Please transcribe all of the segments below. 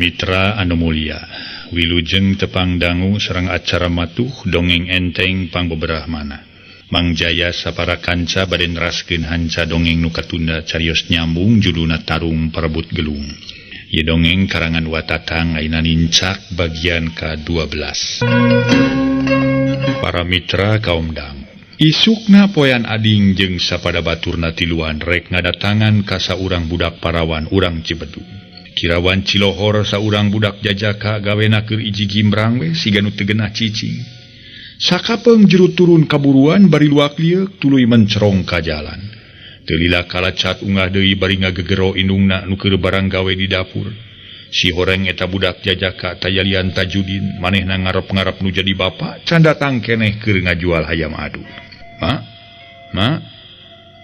Mitra anu mulia, wilujeng tepang dangu sareng acara matuh dongeng enteng pangbeberahmana. Mang Jaya sapara kanca bade neraskeun hanca dongeng nu katunda carios nyambung judulna Tarung Parebut Gelung. Ieu dongeng karangan Watatang ayeuna nincak bagian ka-12. Para mitra kaum dangu, isukna poean ading jeung sapada baturna tiluan rek ngadatangan ka saurang budak parawan urang Cibedug. Kirawan Cilohor saurang budak jajaka gawena keur iji gimbrang we siga nu teu genah cicing. Sakapeung jero turun kaburuan bari luak lieuk tuluy mencerong ka jalan. Teu lila kalacat ungah deui bari ngagegero indungna nu keur barang gawe di dapur. Si horeng eta budak jajaka tayalian Tajudin manehna ngarep-ngarep nu jadi bapa can datang keneh keur ngajual hayam adu. Ma, ma,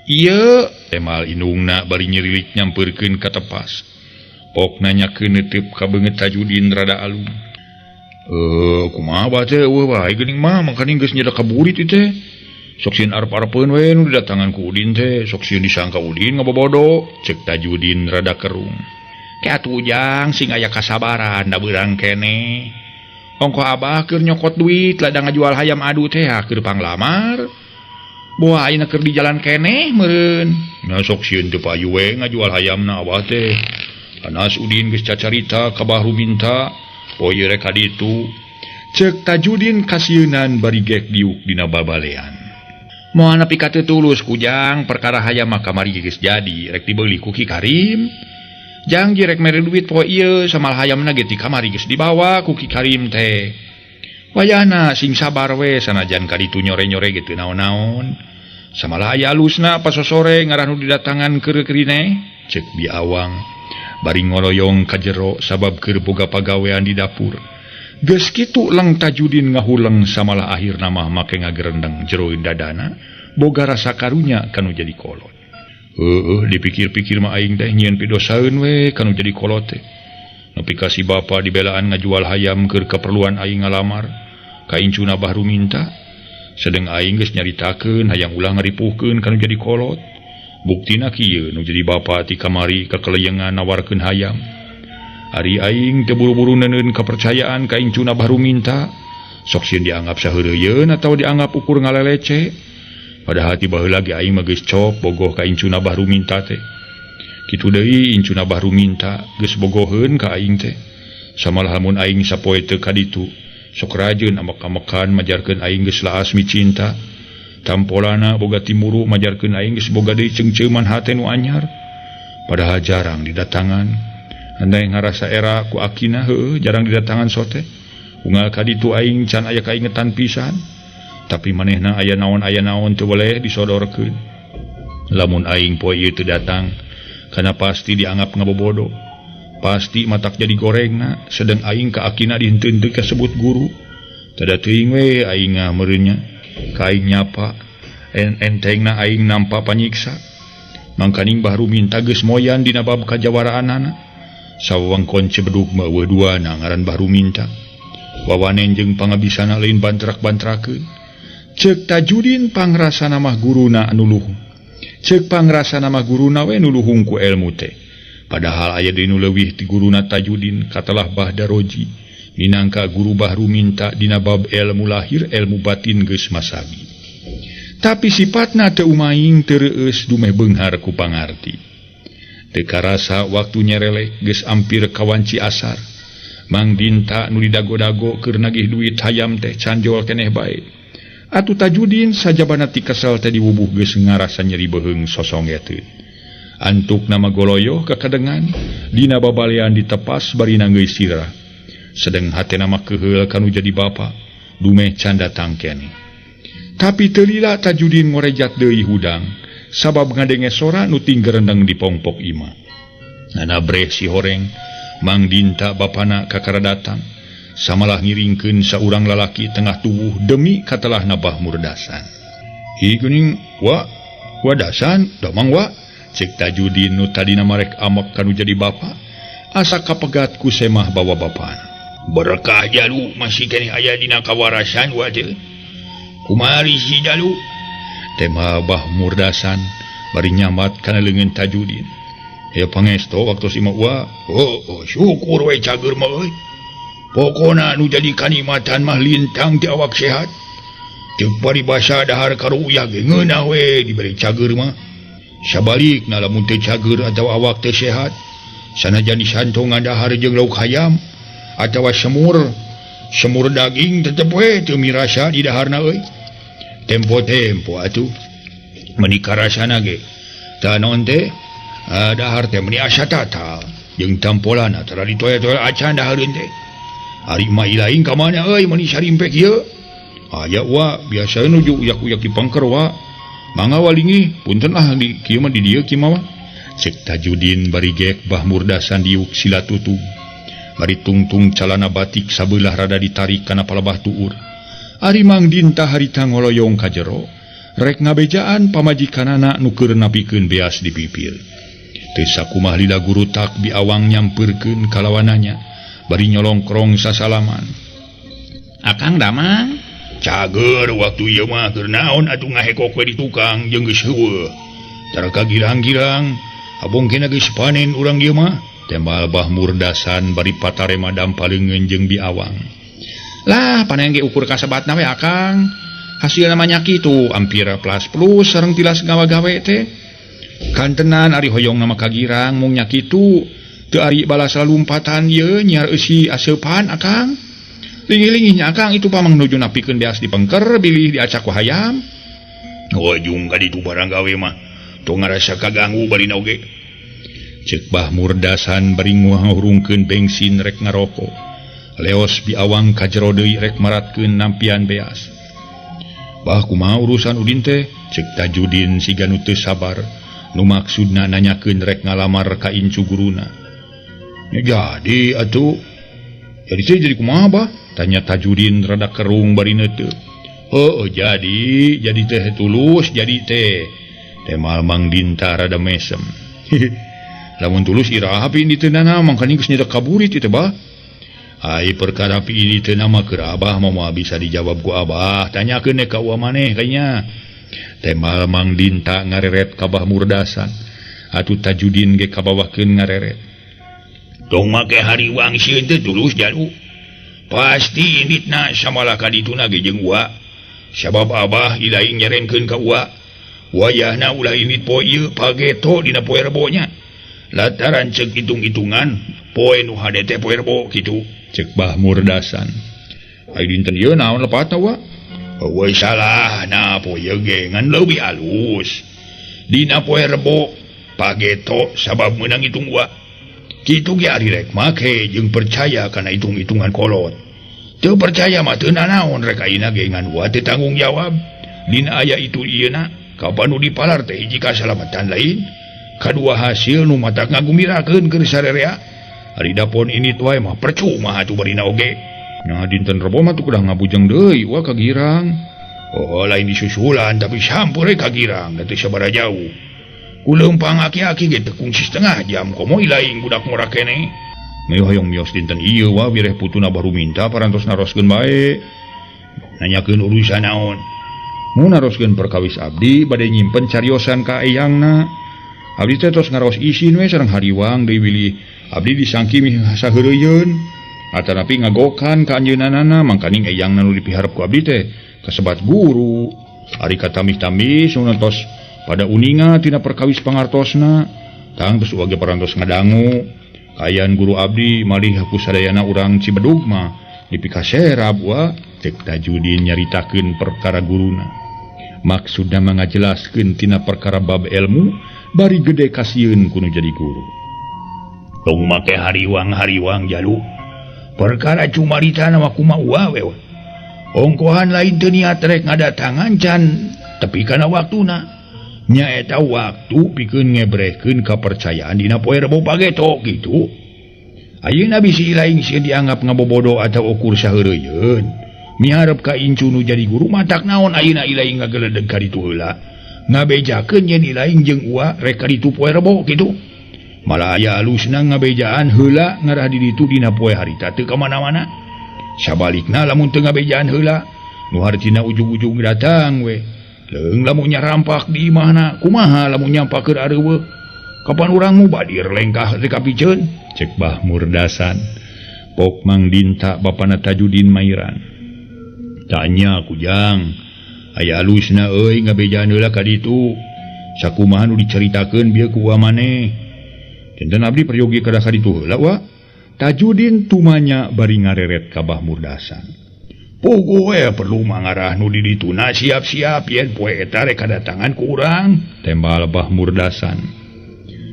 ieu temal indungna bari nyirilik nyampeurkeun ka tepas. Pok nanyakeun neuteup ka beungeut Tajudin rada alum. Kumaha bae teh eueuh bae geuning mah mangkaning geus nyeda kaburit ieu teh. Sok sieun arep-arepeun we nu didatangan ku Udin teh, sok sieun disangka Udin ngabobodo, ceuk Tajudin rada kerung. Ke atuh Ujang sing aya kasabaran da beurang keneh. Ongkoh abah keur nyokot duit ladang ngajual hayam adu teh keur panglamar. Boa ayeuna keur di jalan keneh meureun. Nya sok sieun teu payu we ngajual hayamna abah teh. Anas Udin geus cacarita ka Bahru minta, poe rek ka ditu. Ceuk Tajudin kasieunan bari gek diuk dina babalean. Moal nepi ka teu tulus kujang perkara hayam mah kamari geus jadi rek dibeuli ku Ki Karim. Jang ge rek mere duit poe ieu samal hayamna ge ti kamari geus dibawa ku Ki Karim teh. Wayahna sing sabar we sanajan ka ditu nyore-nyore ge teu naon-naon. Samalah aya alusna pasosore ngarah nu didatangan keur krineh, ceuk Bi Awang. Bari ngoroyong ka jero sabab keur boga pagawean di dapur. Geus kitu leng Tajudin ngahuleng samalah akhirna mah make ngagerendeng jero dadana boga rasa karunya kanu jadi kolot. Heueuh dipikir-pikir mah aing teh nyieun pidosaeun we kanu jadi kolot teh. Nepi ka si bapa dibelaan ngajual hayam keur keperluan aing ngalamar, ka incuna Bahru minta. Sedeng aing geus nyaritakeun hayang ulah ngaripuhkeun kanu jadi kolot. Buktina kieu nu jadi bapa ti kamari kakeleyengan nawarkeun hayam. Ari aing teu buru-buru neuneun kepercayaan ka incuna Bahru minta, sok sieun dianggap saheureuyeuun atawa dianggap ukur ngalelece. Padahal ti baheula ge aing mah geus cop bogoh ka incuna Bahru minta teh. Kitu deui incuna Bahru minta geus bogoheun ka aing teh. Samalah lamun aing sapoe teu ka ditu, sok rajeun amek-amekan majarkeun aing geus laas micinta. Tampolana boga timuru majarkeun aing geus boga deui ceungceuman hate nu anyar. Padahal jarang didatangan. Andai ngarasa era ku akina heueuh jarang didatangan sote. Unggal ka ditu aing can aya kaingetan pisan. Tapi manehna aya naon teu weleh disodorkeun. Lamun aing poe ieu teu datang, kana pasti dianggap ngabobodo. Pasti matak jadi gorengna, sedeng aing ka akina dihenteun deui kasebut guru. Tada teuing we aing meureun nya. Ka aing nyapa, entengna aing nampa panyiksa. Mangkaning Bahru minta geus moyan dina bab kajawaraanana. Sawangkon Cibedug mah eueuh duana ngaran Bahru minta. Wawanen jeung pangabisana lain bantrak-bantrakeun. Ceuk Tajudin pangrasana mah guruna anu luhung. Ceuk pangrasana mah guruna we nu luhung ku elmu teh. Padahal aya deui nu leuwih ti guruna Tajudin katelah Bahdaroji. Minangka guru Bahru minta dina bab elmu lahir elmu batin geus masagi. Tapi sifatna teu umaing teu reueus dumeh beunghar ku pangarti. Teu karasa waktu nyerelek geus ampir kawanci asar. Mang Dinta nu didago-dago keur nagih duit hayam teh canjol keneh bae. Atuh Tajudin sajabana ti kesel teh diwubuh geus ngarasa nyeri beuheung sosongeteun. Antuk nama goloyoh kakadengan dina babalean ditepas bari nanggeui sirah. Sedeng hatena mah keheul kanu jadi bapa dumeh can datang keneh. Tapi teu lila Tajudin ngorejat deui hudang sabab ngadenge sora nu tinggerendeng di pongpok imah. Nanabreh si horeng Mang Dinta bapana kakara datang samalah ngiringkeun saurang lalaki tengah tubuh demi katelahna Bah Murdasan. Hi geuning wa wadasan damang wa ceuk Tajudin nu tadina marek amek kanu jadi bapa asa kapegat ku semah bawa bapana. Berkah jalu masih keneh aya dina kawarasan wa teh. Kumari si jalu tema Bah Murdasan bari nyamat kana leungeun Tajudin. Ya pangesto waktu si mah wa. Oh, syukur we cager mah euy. Pokona nu jadi kanikmatan mah lintang ti awak sehat. Ceuk paribasa dahar karo uyah ge ngeunah we diberi cager mah. Sabalikna lamun teu cager atawa awak teu sehat, sanajan disantongan dahar jeung lauk hayam atawa semur, semur daging tetep we teu mirasa di daharna euy. Tempo-tempo atuh meuni karasana ge. Tah naon teh? Dahar teh meuni asa tatal jeung tampolana tara ditoel-toel acan dahareun teh. Ari mah ilaing ka mana euy meuni sarimpek ieu? Aya wa biasa nuju uyak-uyak di pangker wa. Mangga walingih punten ah di kieu mah di dieu kieu mah. Cek Tajudin bari geek Bah Murdasan diuk sila tutug. Bari tungtung calana batik sabeulah rada ditarik kana palebah tuur. Ari Mang Dinta harita ngoloyong ka jero, rek ngabejaan pamajikanana nu keur napikeun beas di pipir. Teu sakumaha lila gurutak biawang nyampeurkeun kalawananya. Bari nyolongkrong sasalaman. Akang damang? Cager waktu ieu mah keur naon atuh ngahekok we di tukang jeung geus heueuh. Tara kagirang-girang, abong kena geus panen urang ieu mah. Tembal Bah Murdasan bari patarema dampaleungeun jeung biawang. Lah panen ge ukur kasebatna we akang. Hasilna mah nya kitu, ampir plus plus sareng tilas gawe-gawe teh. Kantenan ari hoyong nama kagirang mung nya kitu. Teu ari balas lalumpatan ieu nyiar eusi aseupan akang. Lingih-lingihnya akang itu pamang nuju napikeun beas di pengker bilih diacak ku hayam. Ojung ka ditu barang gawe mah tong ngarasa kaganggu barina oge. Ceuk Bah Murdasan bari ngahurungkeun bensin rek ngaroko. Leos biawang ka jero deui rek maratkeun nampian beas. Bah kumaha urusan Udin teh? Ceuk Tajudin siga nu teu sabar. Nu maksudna nanyakeun rek ngalamar ka incu guruna. Jadi atuh. Jadi teh jadi kumaha bah? Tanya Tajudin rada kerung bari neuteup. Heuh jadi teh tulus jadi teh. Temal Mang Dinta rada mesem. Lamun tulus iraha pi ini teh nana mangkani geus nyedek kaburit ieu teh bah. Ai perkara pi ini teh nama keur abah mah moal bisa dijawab ku abah. Tanyakeun ka uwa maneh kayanya. Temal Mang Dinta ngareret ka Bah Murdasan. Atuh Tajudin ge kabawakeun ngareret. Tong make hariwang sieun teh tulus jalu. Pasti inditna samalah ka dituna ge jeung uwa. Sabab abah ilaing nyerenkeun ka uwa. Wayahna ulah indit poe ieu pageto dina poe Rebo nya. Lataran ceuk hitung-hitungan poe nu hade teh poe Rebo kitu. Ceuk Bah Murdasan. Ai dinten ieu naon lepatna wa? Eueuh salah na poe ieu ge ngan leuwih alus. Dina poe Rebo pageto sabab meunang hitung uwa. Kitu ge ari rek make jeung percaya kana hitung-hitungan kolot. Teu percaya mah teu nanaon rek ayeuna ge ngan uwa teu tanggung jawab. Dina aya itu ieuna kapan nu dipalar teh hiji kasalamatan lain. Kadua hasil nu matak ngagumirakeun keur sarerea. Ari dapon ini wae mah percuma atuh barina oge. Nah dinten Rebo mah tuh kudah ngabujeng deui wa ka Girang. Oh lain disusulan tapi sampur we ka Girang da teu sabaraha jauh. Kuleumpang aki-aki ge tekung setengah jam komo ilaing budak ngora keneh. Meuh hoyong mios dinten ieu wa wireh putuna baru minta parantos naroskeun bae. Nanyakeun urusan naon? Mu naroskeun perkawis abdi bade nyimpen cariosan ka eyangna. Abdi teh tos ngaros isin we sareng hariwang deui bilih abdi disangki mih saheureuyun. Atanapi ngagokan ka anjeunanana mangkaning eyangna nu dipiharep ku abdi teh kasebat guru. Ari katamih-tamih nu tos pada uninga tina perkawis pangartosna. Tang tos uage parantos ngadangu. Kaayaan guru abdi malih ku sadayana urang Cibedug mah dipikaserab wa. Cek Tajudin nyaritakeun perkara guruna. Maksudna mah ngajelaskeun tina perkara bab ilmu bari gede kasieun kudu jadi guru. Tong make hariwang-hariwang jalu. Perkara cumarita mah kumaha uwa we. Ongkohan lain teu niat rek ngadatangan can tepi kana waktuna. Nyaeta waktu pikeun ngebrehkeun kapercayaan dina poe Rebo pageto kitu. Ayeuna bisi lain sieun dianggap ngabobodo atawa ukur saheureuyun. Miharep ka incu nu jadi guru matak naon ayeuna ilaing ngageledeg ka ditu heula. Ngabejakeun yen ilaing jeung uwa rek ka ditu poe Rebo kitu. Malah aya alusna ngabejaan heula ngarah di ditu dina poe harita teu ka mana-mana. Sabalikna lamun teu ngabejaan heula nu hartina ujug-ujug datang we. Leung lamun nyarampak di imahna kumaha lamun nyampak keur areuweuh. Kapan urang mubadir lengkah teh kapiceun? Cek Bah Murdasan. Pok Mang Dinta bapana Tajudin mairan. Tanya kujang, aya alusna euy ngabejaan heula ka ditu. Sakumaha nu dicaritakeun bieu ku uwa maneh. Janten abdi peryogi kada ka ditu heula wa. Tajudin tumanya bari ngareret ka Bah Murdasan. Puguh we perlu mangarah nu di dituna siap-siap yen poe eta rek kadatangan ku urang. Tembal Bah Murdasan.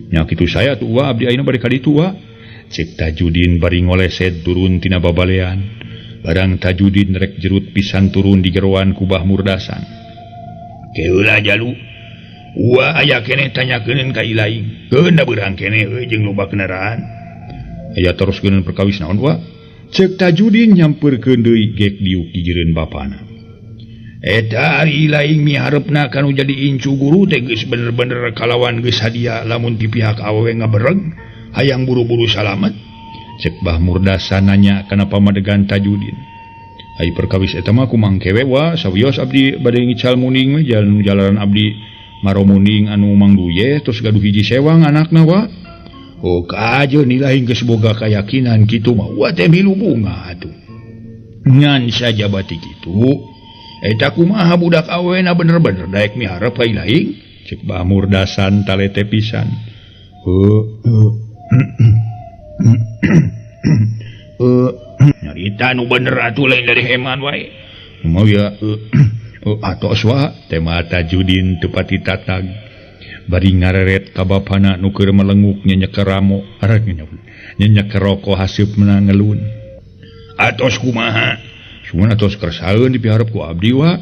Nya kitu saya tuh wa abdi ayeuna bari ka ditu wa. Cek Tajudin bari ngoleset turun tina babalean. Barang Tajudin rek jerut pisan turun di geroan ku Bah Murdasan. Keula jalu. Wa aya keneh tanyakeun ka ilaing. Keun da beurang keneh euy jeung loba kendaraan. Aya teruskeun perkawis naon wa? Cek Tajudin nyampeurkeun deui gek diuk di jeureun bapana. Eta ari laing miharepna kanu jadi incu guru teh geus bener-bener kalawan geus hadia lamun ti pihak awewe ngabereg hayang buru-buru salamet. Cek Bah Murdasan nanya kana pamadegan Tajudin. Ai perkawis eta mah kumang kewe wa sawios abdi bade ngical muning we jalan jalanan abdi maromuning anu Mang Duye terus gaduh hiji sewang anakna wa. Oh kajeun ilaing geus boga kayakinan kitu mah wa teh milu bunga atuh. Ngan sajabati kitu eta kumaha budak awena bener-bener daek miharep ka ilaing? Cek Bah Murdasan talete pisan. Nyarita nu bener atuh lain dari heman wae. Mau ya atos wa tema Tajudin teu pati tatag. Bari ngareret ka bapana nu keur melenguk nyenyeker ramo, arek nyenyeker roko haseupna ngelun. Atos kumaha? Sumun atos kersaeun dipiharep ku abdi wa.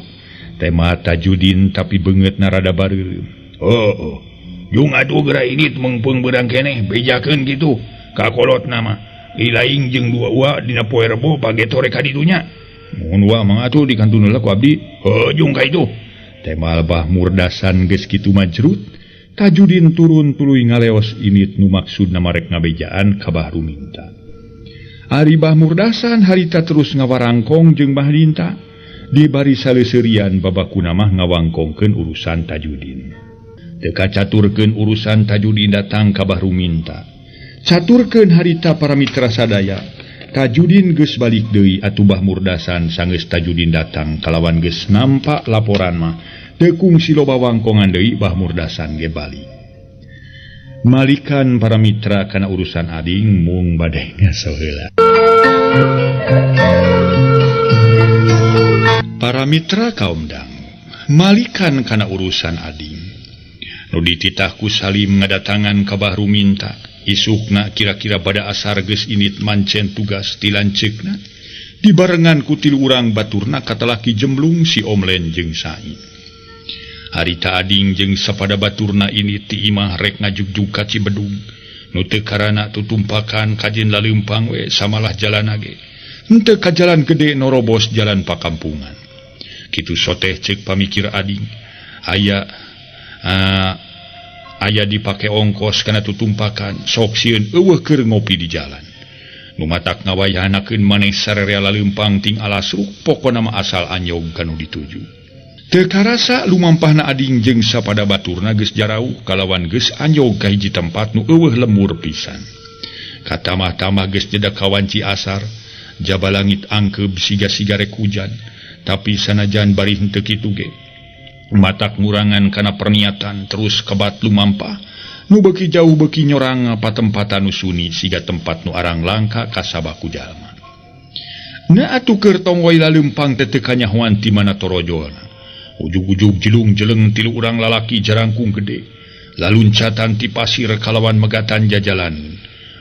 Tema Tajudin tapi beungeutna rada bareureum. Oh. Jung atuh geura ini meungpeung beurang keneh bejakeun kitu. Ka kolotna mah ilaing jeung dua ua dina poe Rebo pageto rek ka ditunya. Mun wa mah atuh dikantun heula ku abdi. Heuh jung ka itu. Tema Bah Murdasan geus kitu majrut. Tajudin turun tuluy ngaleos init nu maksudna marek ngabejaan ka Bah Ruminta. Ari Bah Murdasan harita terus ngawarangkong jeung Bah Dinta. Di bari saleseurian babakuna mah ngawangkongkeun urusan Tajudin. Teu kacaturkeun urusan Tajudin datang ka Bah Ruminta. Caturkeun harita para mitra sadaya. Tajudin geus balik deui atuh Bah Murdasan sanggeus Tajudin datang kalawan geus nampak laporan mah. Teu kungsi loba wangkongan deui Bah Murdasan ge balik. Malikan para mitra kana urusan ading mung bade ngaso heula. Para mitra kaum dang, malikan kana urusan ading. Nu dititah ku Salim ngadatangan ka Bah Ruminta. Isukna kira-kira pada asar geus init mancen tugas ti lanceukna. Dibarengan ku tilu urang baturna katalaki jemblung si Omlen jeung Said. Harita ading jeung sapada baturna ini ti imah rek ngajugjug ka Cibedug. Nu teu karana tutumpakan kajen laleumpang we samalah jalana ge. Henteu ka jalan gede norobos jalan pakampungan. Kitu soteh ceuk pamikir ading. Aya aya dipake ongkos kana tutumpakan sok sieun eueuh keur ngopi di jalan. Nu matak ngawayahanakeun maneh sarerea laleumpang ting alasruk pokona mah asal anyog kanu dituju. Teu karasa lumampahna ading jeung sapada baturna geus jarauh kalawan geus anyog ka hiji tempat nu eueuh lemur pisan. Katamah-tamah geus jeda kawanci asar, jaba langit angkeub siga-siga rek hujan, tapi sanajan bari henteu kitu ge. Matak ngurangan kana perniatan terus kebat lumampah, nu beuki jauh beuki nyorang patempatan nu suni siga tempat nu arang langka kasabah ku jalma. Na atuh keur tonggoy laleumpang teh teu kanyahoan ti mana torojolna. Ujug-ujug jelung jeleng tilu urang lalaki jarangkung gede. Laluncatan ti pasir kalawan megatan jajalan.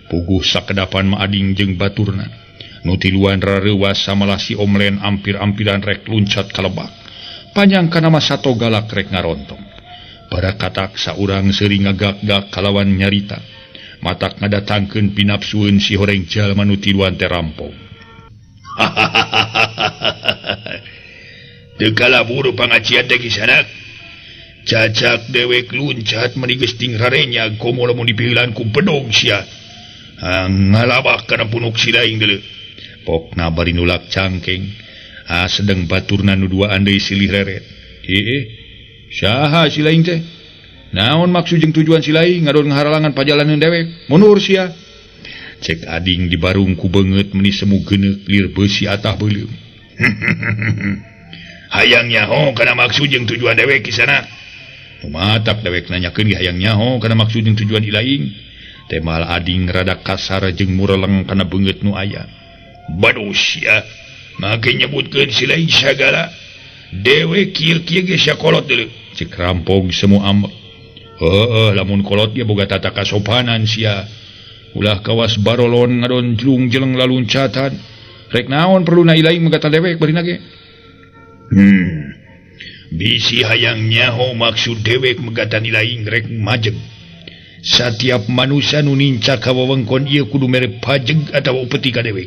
Puguh sakedapan ma ading jeung baturna. Nu tiluan rareuwas samalah si Omlen ampir-ampiran rek luncat ka lebak. Panjang kana mah sato galak rek ngarontong. Para katak saurang seuri ngagak-gak kalawan nyarita. Matak ngadatangkeun pinapsueun si horeng jalma nu tiluan teh rampong. Teu kalabur pangajian teh kisanak. Cacak dewek luncat meni geus ting rarenya komo lamun dipiheulan ku bedog sia. Ngalabak kana punuk si laing deuleu. Pokna bari nulak cangkeng. Sedeng baturna nu duaan deui silih reret. Saha si laing teh? Naon maksud jeung tujuan si laing ngadon ngaharalangan pajalanan dewek. Mundur sia. Cek ading dibarung ku beungeut meuni semu geuneuk lir beusi atah beuleum. Hayang nyaho kana maksud jeung tujuan dewek kisana. Matak dewek nanyakeun ge hayang nyaho kana maksud jeung tujuan ilaing. Temal ading rada kasar jeung mureleng kana beungeut nu aya. Badus sia. Make nyebutkeun si laing sagala. Dewek kieu-kieu ge sia kolot deuleu. Cek rampog semu ambek. Heueuh lamun kolot ge boga tata kasopanan sia. Ulah kawas barolon ngadon jelung jeleng laluncatan. Rek naon perluna ilaing megatan dewek barina ge. Bisi hayang nyaho maksud dewek megatan ilaing rek majeg. Satiap manusia nu nincak ka wewengkon ieu kudu mere pajeg atawa upeti ka dewek.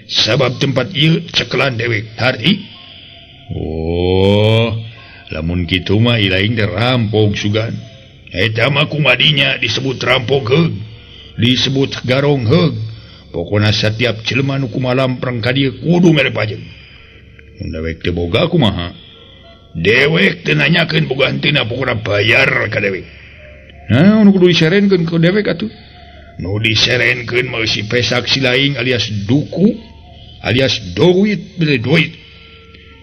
Sabab tempat ieu cekelan dewek. Harti? Oh, lamun kitu mah ilaing teh rampog sugan. Eta mah kumadinya disebut rampog heug, disebut garong heug. Pokona satiap jelema nu kumalampreng ka dieu kudu mere pajeg. Mun dewek teu boga kumaha? Dewek teu nanyakeun boga henteu pokona bayar ka dewek. Nah, nu kudu diserenkeun ka dewek atuh. Nu diserenkeun mah si pesak si laing alias duku alias duit beli duit.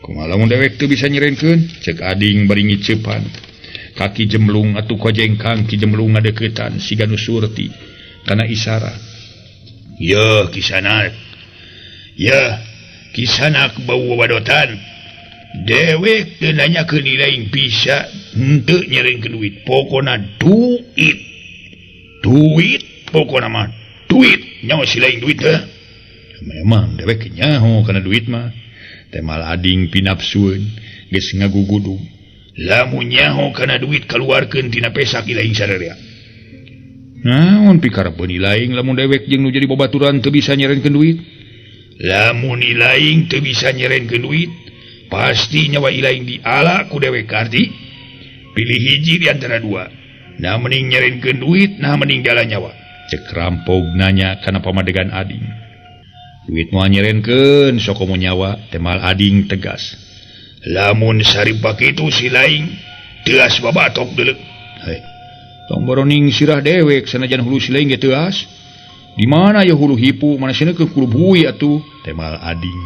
Kumaha lamun dewek teu bisa nyerenkeun? Cek ading bari ngiceupan. Kaki jemlung atuh kojengkang ki jemlung ngadeukeutan siga nu surti kana isyarat. Yeuh kisanak. Yeuh kisanak bau wadotan. Dewek teu nanyakeun ilaing bisa henteu nyerenkeun duit. Pokona duit. Duit pokona mah duit. Nyawa si laing duit teh. Memang dewek nyaho kana duit mah. Temal ading pinapsueun geus ngagugudug. Lamun nyaho kana duit kaluarkeun tina pesak ilaing sararea. Naon pikarepeun ilaing lamun dewek jeung nu jadi babaturan teu bisa nyerenkeun duit? Lamun ilaing teu bisa nyerenkeun duit, pasti nyawa ilaing diala ku dewek karti. Pilih hiji di antara dua. Nah mending nyerenkeun duit, nah mending diala nyawa. Cek rampog nanya kana pamadegan ading. Duit moal nyerenkeun sok komo nyawa, temal ading tegas. Lamun saripak itu si laing teuas babatok deuleu. Hei, tong boroning sirah dewek sanajan hulu si laing ge teuas. Di mana ya hulu hipu, mana sieun ke hulu bui atuh, temal ading.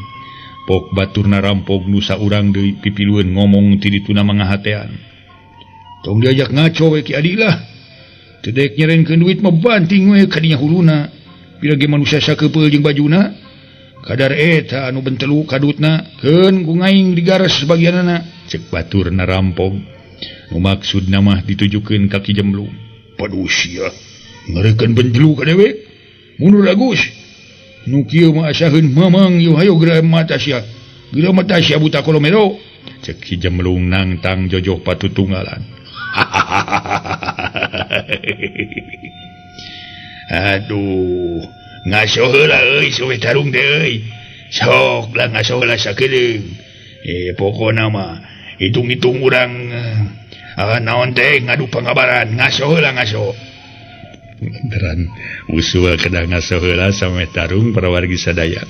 Pok baturna rampog nu saurang deui pipilueun ngomong ti dituna mangahatean. Tong diajak ngaco we ki adi lah. Teu daek nyerenkeun duit mah banting we ka dinya huluna. Pira ge manusia sakepeul jeung bajuna. Kadar eta anu bentelu kadutna keun ku ngaing digares bagianana. Cek baturna rampog. Nu maksudna mah ditujukeun ka Ki Jemlung. Paduh sia, ngareukeun bentelu ka dewek. Mundur Agus. Nu kieu mah asaheun mamang ieu hayo geura mata sia. Geura mata sia buta kolomero. Cek Ki Jemlung nangtang jojoh patutunggalan. Aduh, ngaso heula euy suwe tarung teh euy. Sok lah ngaso heula sakedeung. Pokona mah hitung-hitung urang naon teh ngadu pangabaran ngaso heula ngaso. Lantaran usul kedah ngaso heula sampe tarung para wargi sadaya.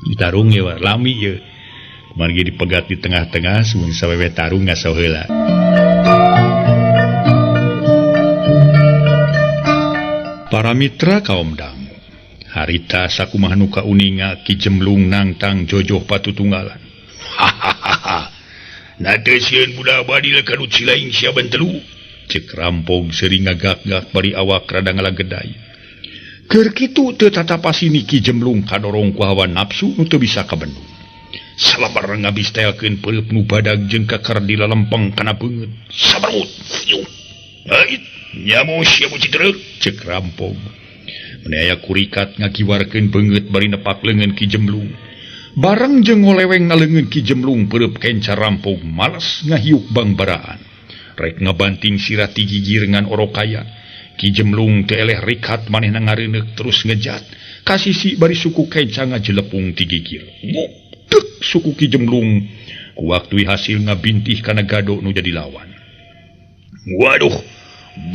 Ditarung ye war lami ye. Kumargi dipegat di tengah-tengah mun sawewe tarung ngaso heula. Para mitra kaum dangu, harita sakumaha nu kauninga Ki Jemlung nangtang jojoh patutunggalan. Hahaha. Na teu sieun budak badil ka nu cilaing sia bentelu. Cek rampog seuri ngagak-gak bari awak rada ngalagedai. Keur kitu teu tatapasini Ki Jemlung kadorong ku hawa nafsu nu teu bisa kabendung. Salabar ngabistelkeun peureub nu badag jeung kakar di lalempeng kana beungeut. Sabarut. Ait nyamu sia bucitreuk cek rampog. Mun aya kurikat ngakiwarkeun beungeut bari nepak leungeun Ki Jemlung. Bareng jeung ngoleweng na leungeun Ki Jemlung peureub kenca rampog males ngahiuk bangbaraan. Rek ngabanting sirah ti gigir ngan orokaya. Ki Jemlung teu eleh rikat manehna ngareuneuh terus ngejat. Kasisi bari suku kenca ngajelepung ti gigir. Tek suku Ki Jemlung ku waktu hasil ngabintih kana gado nu jadi lawan. Waduh,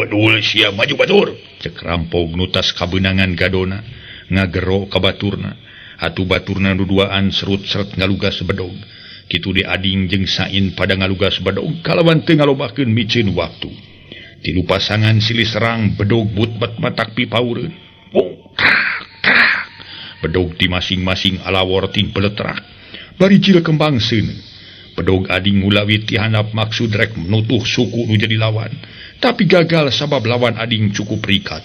bedul sia maju batur. Cek rampog nu tas kabeunangan gadona ngagero ka baturna. Atuh baturna nu duaan serut-seret ngalugas bedog. Kitu di ading jeung sain pada ngalugas bedog kalawan teu ngalobakeun miceun waktu. Tilu pasangan silih serang bedog but-bet matak pipaureun. Trak trak. Bedog di masing-masing alawor ting beletrak. Bari jil kembang seuneu. Bedog ading ngulawit ti handap maksud rek menutuh suku nu jadi lawan. Tapi gagal sabab lawan ading cukup rikat.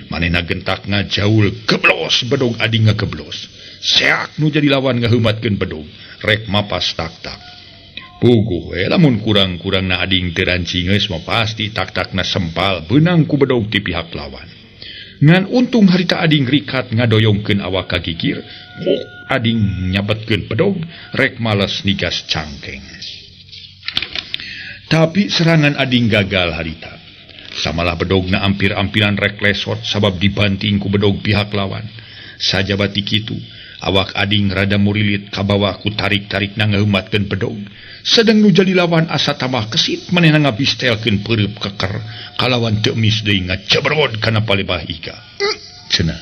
Manehna gentak ngajaul geblos bedog ading ngageblos. Seak nu jadi lawan ngaheumatkeun bedog rek mapas tak-tak. Puguh we lamun kurang-kurangna ading teu rancingeus mah pasti tak-takna sempal beunang ku bedog ti pihak lawan. Ngan untung harita ading rikat ngadoyongkeun awak ka gigir, muk ading nyabetkeun bedog rek males nigas cangkeng. Tapi serangan ading gagal harita. Samalah bedogna ampir-ampiran rek lesot sabab dibanting ku bedog pihak lawan. Sajabati kitu, awak ading rada murilit kabawa ku tarik-tarikna ngaheumatkeun bedog. Sedang nu jadi lawan asa tambah kesit manehna ngabistelkeun peureub keker kalawan teu emis deui ngacebrod kana palebah iga. Cenah.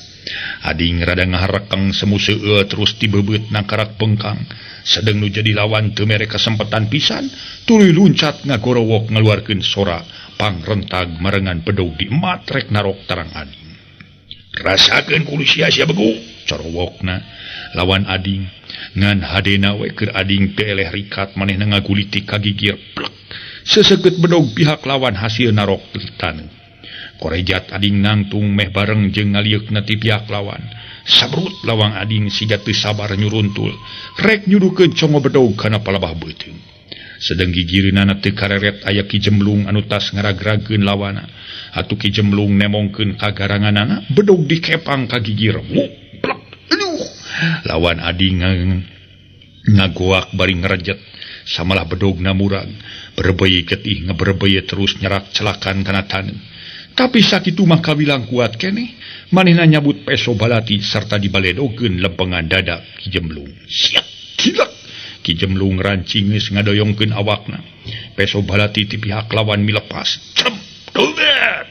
Ading rada ngaharekeng semu seueul terus tibebeut nangkarak bengkang. Sedang nu jadi lawan teu mere kasempatan pisan, tuluy luncat ngagorowok ngaluarkeun sora pangrentag marengan bedog di emat rek narok tarang ading. Rasakeun kudu sia sia begu, corowokna lawan ading. Ngan hadena we keur ading teu eleh rikat manehna ngagulitik ka gigir plek. Seseukeut bedog pihak lawan hasil narok taneuh. Korejat ading nangtung meh bareng jeung ngalieukna ti pihak lawan. Sabrut lawang ading siga teu sabar nyuruntul. Rek nyudukeun congo bedog kana palebah beuteung. Sedeng gigireunana teu kareret aya Ki Jemlung anu tas ngaragrageun lawana. Atuh Ki Jemlung nemongkeun kagaranganana, bedog dikepang ka gigir. Plek. Aduh. Lawan ading ngagoak bari ngerejet. Samalah bedogna murag. Berebeuy getih ngeberebeuy terus nyerak celakan kana taneuh. Tapi sakitu mah kawilang kuat keneh, manehna nyabut peso balati serta dibaledogeun lempengan dada Ki Jemlung. Siap, gilak. Ki Jemlung rancingeus ngadoyongkeun awakna. Peso balati ti pihak lawan milepas. Cem, dobet.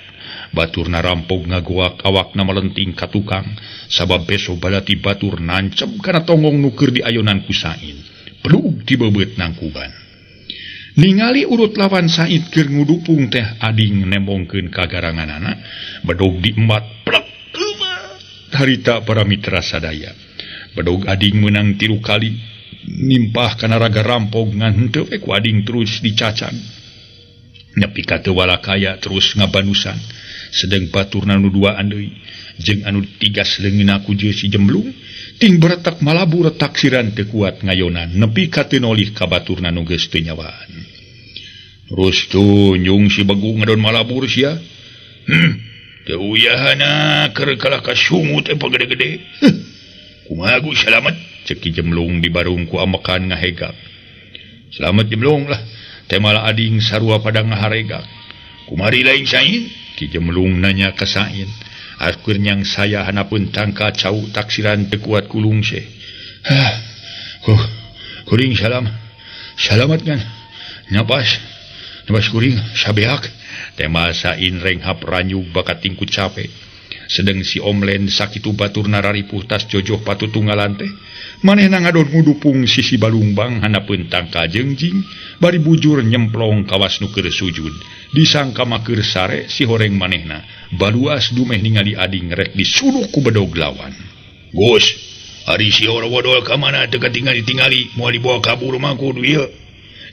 Baturna rampog ngagoak awakna melenting ka tukang, sabab peso balati batur nancep kana tonggong nu keur diayonan ku Sain. Pelug tibebeut nangkuban. Ningali urut lawan Said keur ngudupung teh ading nembongkeun kagaranganana, bedog diembat plek. Harita para mitra sadaya. Bedog ading meunang 3 kali nimpah kana raga rampog ngan henteu we ku ading terus dicacag. Nepi ka teu walakaya terus ngabanusan. Sedeng baturna nu duaan deui jeung anu tigas leungeunna ku jeung si Jemlung ting beretak malabur taksiran teu kuat ngayonan nepi ka teu nolih ka baturna nu geus teu nyawaan. Terus tunjung si begu ngadon malabur sia. Teu uyahana keur kalah ka sungut teh pagede-gede. Kumaha gu salamet cek Ki Jemlung di barung ku amekan ngahegak. Selamat Jemlung lah. Teh malah ading sarua pada ngaharegak. Kumari lain Sain? Ki Jemlung nanya ka Sain. Akur nyang saya hanapun tangka cau taksiran teu kuat kulung seh. Hah. Kuring salam. Salamat kan. Napas. Napas kuring sabeak. Tema Sain renghap ranyug bakat tingku capek. Sedeng si Omlen sakitu baturna raripuh tas jojoh patutunggalan teh. Manehna ngadon ngudupung sisi balungbang hanapeun tangka jengjing bari bujur nyemplong kawas nu keur sujud. Disangka mah keur sare si horeng manehna. Baluas dumeh ningali ading rek disuruh ku bedog lawan. Gus, ari si Orowodol ka mana teu katingali-tingali moal dibawa kabur mah kudu ieu.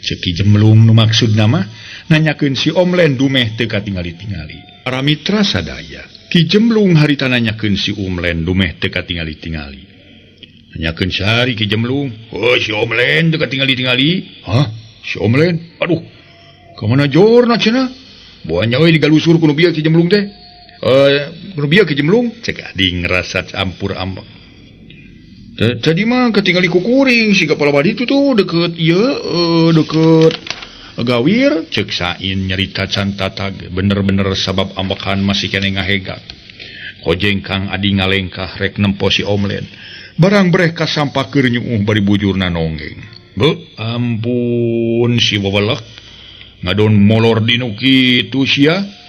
Ceuk Ki Jemlung nu maksudna mah nanyakeun si Omlen dumeh teu katingali-tingali. Para mitra sadaya, Ki Jemlung harita nanyakeun si Omlen dumeh teu katingali-tingali. Nanyakeun sahari Ki Jemlung, "Oh, si Omlen teu katingali-tingali." "Hah? Si Omlen? Aduh. Ka mana jorna cenah? Boa nya euy digalusur ku nu bieu Ki Jemlung teh." Ku nu bieu Ki Jemlung, cek ading ngrasa campur ambek. Tadi mah ketinggali kukuring si kepala badi itu tuh deket ieu deket gawir cek Sain nyarita can tatag bener-bener sabab ambekan masih kene ngahegat. Kojeng kang adi ngalengkah rek nempo si Omlen. Barang breh ka sampah keur nyuuh bari bujurna nonggeng. Beuh, ampun si wewelek ngadon molor dinu kitu sia.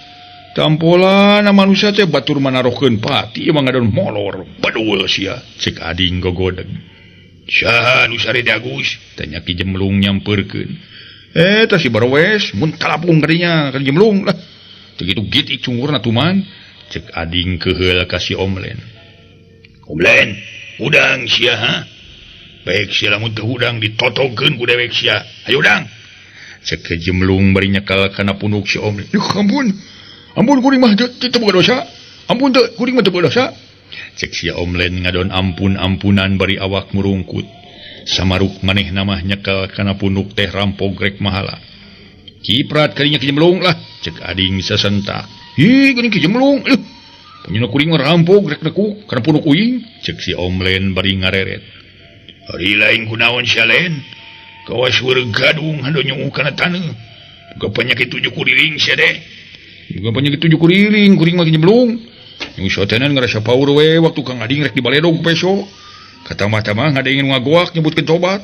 Tampolana manusia teh batur manarohkeun pati mah ngadon molor bedul sia cek ading gogodeg. Saha nu sare Agus? Tanya Ki Jemlung nyampeurkeun. Tah si Barwes mun talapung kadinya ka Jemlung lah. Teu kitu gitik cungurna tuman. Cek ading keheul ka si Omlen. Omlen, udang sia ha? Baik sia lamun teu hudang ditotokeun ku dewek sia. Hayu udang. Cek Ki Jemlung bari nyekal kana punuk si Omlen. Yuh, ampun. Ampun kuring mah teu boga dosa. Ampun teu kuring mah teu boga dosa. Cek si Omlen ngadon ampun-ampunan bari awak murungkut. Samaruk manehna mah nyekal kana punuk teh rampog rek mahala. Kiprat kalinya Ki Jemlung lah. Cek ading sasentak. Ih, geuning Ki Jemlung. Punya kuring mah rampog rek nekuk kana punuk uing. Cek si Omlen bari ngareret. Ari lain kunaon sia Len. Kawas weur gadung hando nyuuh kana taneuh. Boga penyakit tujuh kuriling sia deh. Boga penyakit tujuh kuriling kuring mah Ki Jemlung. Nyusotenan ngarasa paur we waktu Kang Ading rek dibaledog ku peso. Katambah-tambah ngadengin ngagoak nyebutkeun tobat.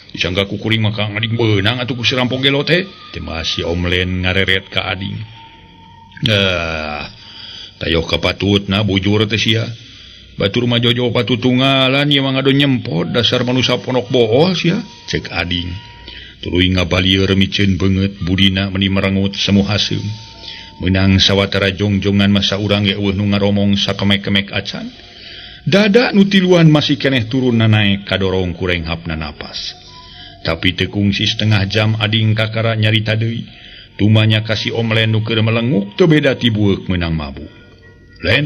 Disangka ku kuring mah Kang Ading beunang atuh ku si rampog gelo teh. Teh si Omlen ngareret ka Ading. Tayoh kapatutna bujur teh sia. Batur mah jojo patutunggalan ieu mah ngadon nyempot dasar manusa ponok bool sia. Cek Ading. Tuluy ngabalieur miceun beungeut budina meni merengut semu haseum. Meunang sawatara jongjongan masa urang ge eueuh nu ngaromong sakemek-kemek acan. Dada nu tiluan masih keneh turun naek kadorong ku renghapna napas. Tapi teu kungsi setengah jam ading kakara nyarita deui. Tumanya ka si Omlen nu keur melenguk teu beda ti bueuk meunang mabuk. Len,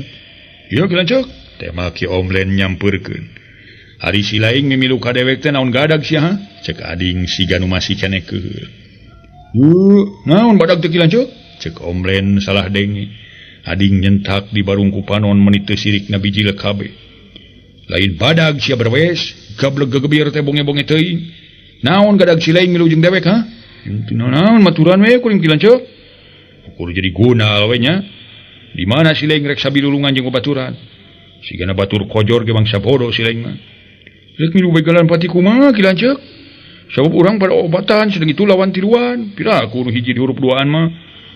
ieu Ki Lanceuk, tema Ki Omlen nyampeurkeun. Ari si laing mimilu ka dewek teh naon gadag sia ha? Cek ading siga nu masih keneh keuheul. Heuh, naon badag teh Ki Lanceuk? Cek Omlen salah denge. Ading nyentak di barungku panon meni teu sirik na bijil kabeh. Lain badag sia berwes, gableg gegebir teh bonge-bonge teuing. Naon gadag si laing milu jeung dewek ha? Naon maturan we kuring Ki Lanceuk? Ukur jadi guna we nya. Di mana si laing rek sabilulungan jeung babaturan? Sigana batur kojor ge bangsa bodoh si laing mah. Rek milu begalan pati kumaha Ki Lanceuk? Sabab urang pada obatan sedang itu lawan tiluan. Pira aku nu hiji dihurup duaan mah.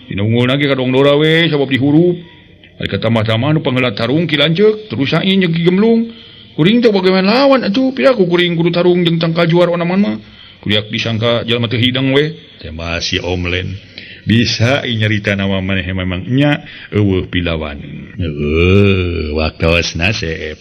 Dina unggulna ge kadong dora we sabab dihurup. Ari katambah-tambah nu pangheula tarung Ki Lanceuk, terus sain jeung Ki Gemlung. Kuring teh bagaimana lawan atuh, pira ku kuring kudu tarung jeung tangkal juar onaman mah. Kuriak disangka jalma teu hidang we. Teh masih Omlen. Bisa nyarita nama maneh memang nya eueuh pilawan. Heueuh, waktosna seep.